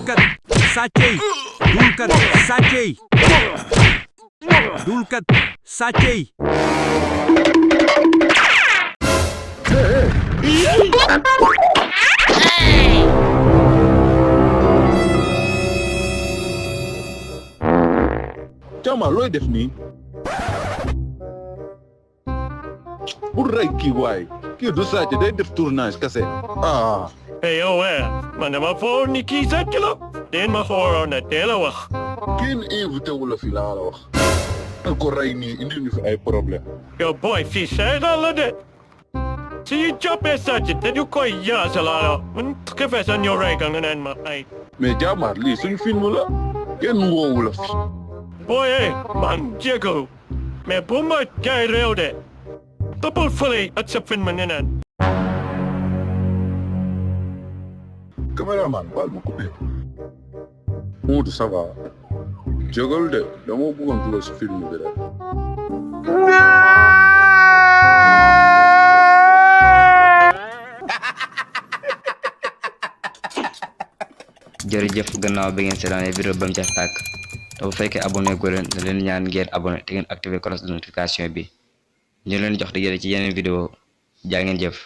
dulkat sàccey dulkat sàccey dulkat sàccey Jama looy def nii bu rey kii waay kii du sàcc day def tournage kase Hey yow man dama foog ni kii sàcc la den ma xooloon na teel a wax kenn invité wu la fi laa la wax nga ko rey nii indi ñu fi ay problème yow boy fii seetaan la de si ñu jàppee sàcc te ñu koy yaasa laa la man xefe sa ñëw rey ka nga naan ma ay mais Jama lii suñu film la kenn woowu la fi boy man jégalu mais bu ma jaay réew de toppal fële ak sa film ne naan caméraman baal ma coupé Moodu ça va jégalu de dama bëggoon dugal si film bi rek jërëjëf gannaaw bi ngeen seetaanee vidéo ba mu jeex tàkk te bu fekkee abonné gu leen da leen ñaan ngeen abonné te ngeen activé cloche de notification bi ñu leen jox di jëre ci yeneen vidéo jaa ngeen jëf